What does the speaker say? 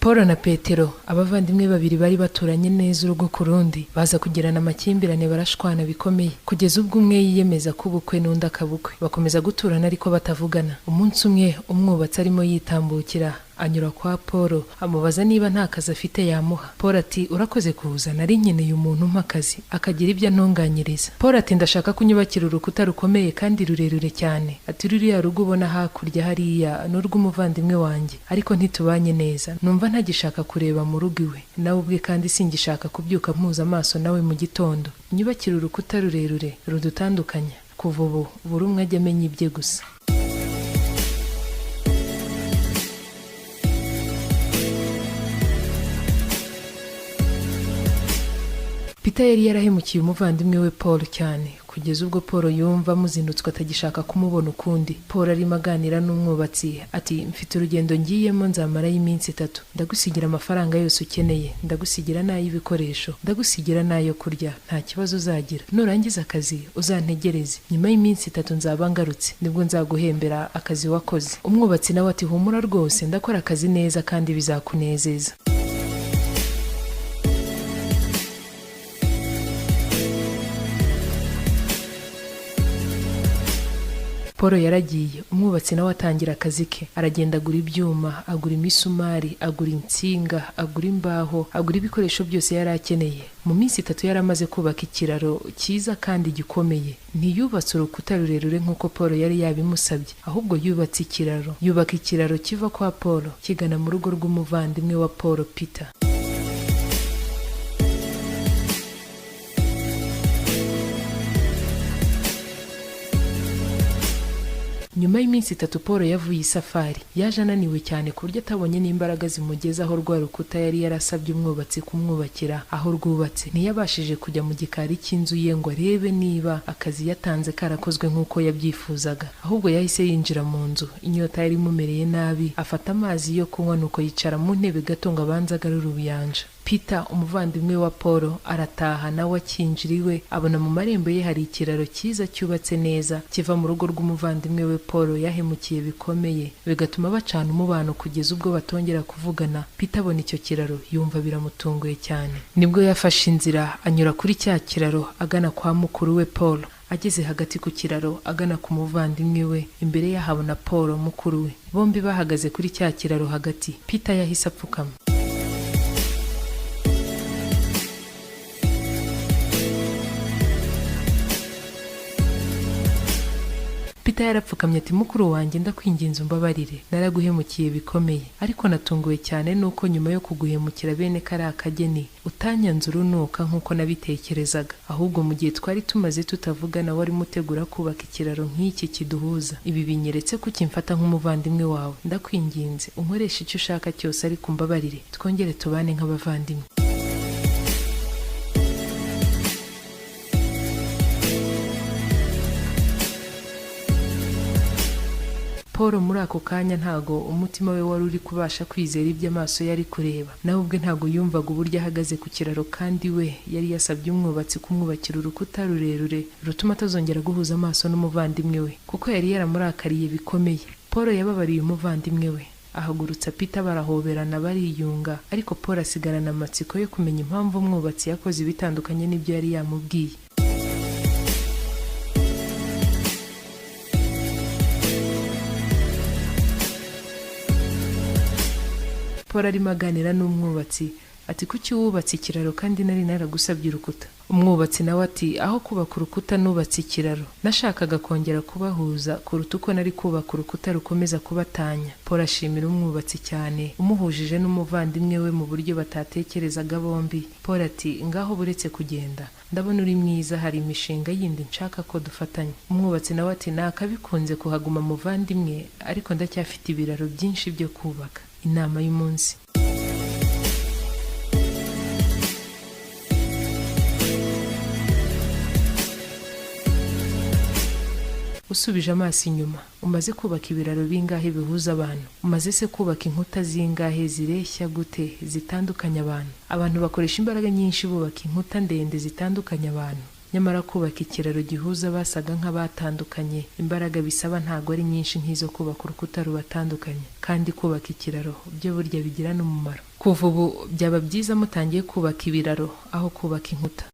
Paul na Petero, abavandimwe babiri bari baturanye neza urugo ku rundi, baza kugirana amakimbirane barashwana bikomeye, kugeza ubwo umwe yiyemeza kuba ukwe n'undi akaba ukwe. Bakomeza guturana ariko batavugana. Umunsi umwe umwubatsi arimo yitambukira anyura kwa Paul, amubaza niba nta kazi afite yamuha. Paul ati: "Urakoze kuza, nari nkeneye umuntu umpa akazi akagira ibyo antunganyiriza." Paul ati: "Ndashaka kunyubakira urukuta rukomeye kandi rurerure cyane." Ati: "Ruriya rugo ubona hakurya hariya ni urw'umuvandimwe wanjye, ariko ntitubanye neza. Numva ntagishaka kureba mu rugo iwe nawe ubwe, kandi singishaka kubyuka mpuza amaso nawe mu gitondo. Nyubakire urukuta rurerure rudutandukanya. Kuva ubu buri umwe ajya amenya ibye gusa." Peter yari yarahemukiye umuvandimwe we Paul cyane, kugeza ubwo Paul yumva amuzinutswe, atagishaka kumubona ukundi. Paul arimo aganira n'umwubatsi ati: "Mfite urugendo ngiyemo, nzamarayo iminsi 3. Ndagusigira amafaranga yose ukeneye, ndagusigira n'ay'ibikoresho, ndagusigira n'ayo kurya, nta kibazo uzagira. Nurangiza akazi uzantegereze, nyuma y'iminsi 3 nzaba ngarutse, nibwo nzaguhembera akazi wakoze." Umwubatsi nawe ati: "Humura rwose, ndakora akazi neza kandi bizakunezeza." Paul yaragiye, umwubatsi nawe atangira akazi ke. Aragenda agura ibyuma, agura imisumari, agura insinga, agura imbaho, agura ibikoresho byose yari akeneye. Mu minsi 3 yari amaze kubaka ikiraro cyiza kandi gikomeye. Ntiyubatse urukuta rurerure nk'uko Paul yari yabimusabye, ahubwo yubatse ikiraro. Yubaka ikiraro kiva kwa Paul kigana mu rugo rw'umuvandimwe wa Paul, Peter. Nyuma y'iminsi 3 Paul yavuye isafari. Yaje ananiwe cyane ku buryo atabonye n'imbaraga zimugeza aho rwa rukuta yari yarasabye umwubatsi kumwubakira aho rwubatse. Ntiyabashije kujya mu gikari cy'inzu ye ngo arebe niba akazi yatanze karakozwe nk'uko yabyifuzaga, ahubwo yahise yinjira mu nzu. Inyota yari imumereye nabi, afata amazi yo kunywa, nuko yicara mu ntebe gato ngo abanze agarure ubuyanja. Peter, umuvandimwe wa Paul, arataha nawe akinjira iwe, abona mu marembo ye hari ikiraro cyiza cyubatse neza kiva mu rugo rw'umuvandimwe we Paul yahemukiye bikomeye, bigatuma bacana umubano kugeza ubwo batongera kuvugana. Peter abona icyo kiraro yumva biramutunguye cyane. Nibwo yafashe inzira anyura kuri cya kiraro agana kwa mukuru we Paul. Ageze hagati ku kiraro agana ku muvandimwe we, imbere ye ahabona Paul mukuru we. Bombi bahagaze kuri cya kiraro hagati. Peter yahise apfukama. Peter yarapfukamye ati: "Mukuru wanjye, ndakwinginze umbabarire, naraguhemukiye bikomeye, ariko natunguwe cyane nuko nyuma yo kuguhemukira bene kariya kageni utanyanze urunuka nk'uko nabitekerezaga, ahubwo mu gihe twari tumaze tutavugana warimo utegura kubaka ikiraro nk'iki kiduhuza. Ibi binyeretse ko ukimfata nk'umuvandimwe wawe. Ndakwinginze unkoreshe icyo ushaka cyose, ariko umbabarire twongere tubane nk'abavandimwe." Paul muri ako kanya ntago umutima we wari uri kubasha kwizera ibyo amaso yari kureba. Nawe ubwe ntago yumvaga uburyo ahagaze ku kiraro kandi we yari yasabye umwubatsi kumwubakira urukuta rurerure rutuma atazongera guhuza amaso n'umuvandimwe we, kuko yari yaramurakariye bikomeye. Paul yababariye umuvandimwe we, ahagurutsa Peter, barahoberana, bariyunga, ariko Paul asigarana amatsiko yo kumenya impamvu umwubatsi yakoze ibitandukanye n'ibyo yari yamubwiye. Paul arimo aganira n'umwubatsi ati: "Kuki wubatse ikiraro kandi nari naragusabye urukuta?" Umwubatsi nawe ati: "Aho kubaka urukuta nubatse ikiraro. Nashakaga kongera kubahuza kuruta uko nari kubaka urukuta rukomeza kubatanya." Paul ashimira umwubatsi cyane umuhujije n'umuvandimwe we mu buryo batatekerezaga bombi. Paul ati: "Ngaho buretse kugenda, ndabona uri mwiza, hari imishinga yindi nshaka ko dufatanya." Umwubatsi nawe ati: "Nakabikunze kuhaguma muvandimwe, ariko ndacyafite ibiraro byinshi byo kubaka." Inama y'umunsi: usubije amaso inyuma, umaze kubaka ibiraro bingahe bihuza abantu? Umaze se kubaka inkuta zingahe zireshya gute zitandukanya abantu? Abantu bakoresha imbaraga nyinshi bubaka inkuta ndende zitandukanya abantu, nyamara kubaka ikiraro gihuza basaga nk'abatandukanye, imbaraga bisaba ntago ari nyinshi nk'izo kubaka urukuta rubatandukanya. Kandi kubaka ikiraro byo burya bigira n'umumaro. Kuva ubu byaba byiza mutangiye kubaka ibiraro aho kubaka inkuta.